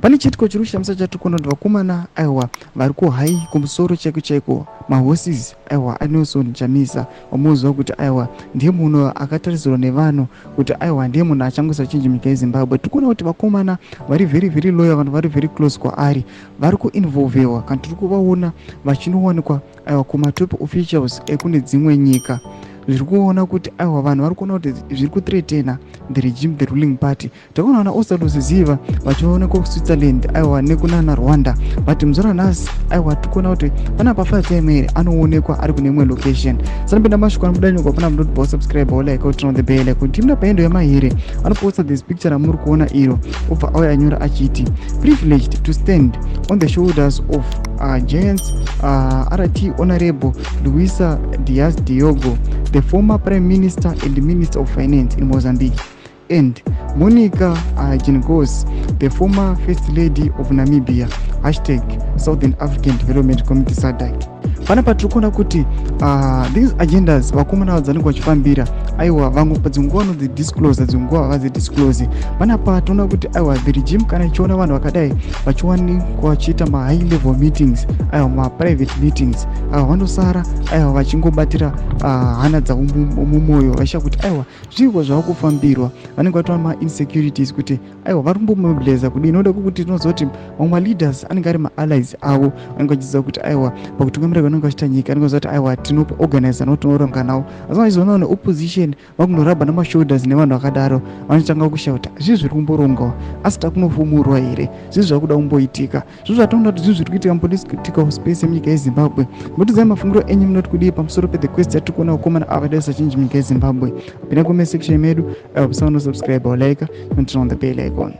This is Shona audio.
Pane chiitiko chiri kushamisa chatiri kuona kuti vakomana, aiwa, vari kuhigh, kumusoro chaiko chaiko, mahorses, aiwa, aNelson Chamisa, wamunoziva kuti, aiwa, ndiye munhu akatarisirwa nevanhu kuti, aiwa, ndiye munhu achangoisa change munyika yeZimbabwe. Tiri kuona kuti vakomana vari very very loyal, vanhu vari very close kwaari, vari kuinvolvewa kana tiri kuvaona vachinowanikwa, aiwa, kumatop officials ekune dzimwe nyika. Zviri kuona kuti, aiwa, vanhu vari kuona kuti zviri kuthreatena the regime, the ruling party. Takaona vana Ostallos Siziba vachionekwa kuSwitzerland, aiwa, nekunana Rwanda, but muzuva ranhasi, aiwa, tiri kuona kuti pana Fadzayi Mahere anoonekwa ari kune imwe location. Sanapinda mashoko anobuda nyogwa pana munoti wasubscribe, wolike, turn on the bell icon. Timuna paendo yaMahere anoposta this picture ramuri kuona iro, obva auya anyora achiti, "Privileged to stand on the shoulders of giants Rt Honorable Luis Dias Diogo, the former prime minister and minister of finance in Mozambique, and Monica Geingos, the former first lady of Namibia. #SouthernAfricanDevelopmentCommunity, SADC." Panapa tiri kuona kuti these agendas vakomana dzanenge vachifambira, aiwa, vamwe padzimwe nguva vanodzidisclose, dzimwe nguva havadzidisclose. Panapa toona kuti, aiwa, the regime kana ichiona vanhu vakadai vachiwanikwa vachiita mahigh level meetings, aiwa, maprivate meetings, aiwa, vanosara, aiwa, vachingobatira hana dzavo mumwoyo, vachiita kuti, aiwa, zviiko zvava kufambirwa. Vanenge vatora mainsecurities kuti, aiwa, vari kumbomobiliza kudini. Noda kwekuti tinoziva kuti mamwe maleaders anenge ari maallies avo, vanenge vachiziva kuti, aiwa, pakutungamira vanenge vachiita nyika, anenge vaziva kuti, aiwa, tinoorganiza nao, tinoronga navo. Asi vachizoona neopposition vakunorabha namashoulders nevanhu vakadaro, vanotanga kushauta, zvii zviri kumborongawa? Asi takunofumurwa here? Zvii zvakuda kumboitika? Zviro zvatoona kuti zvinhu zviri kuitika mupolitical space yemunyika yeZimbabwe. Mbotidzai mafungiro enyu, munoti kudii pamusoro pethe quest yatiri kuona vakomana ava daisa change munyika yeZimbabwe? Pinda comment section medu, musaona subscribe, like and turn on the bell icon.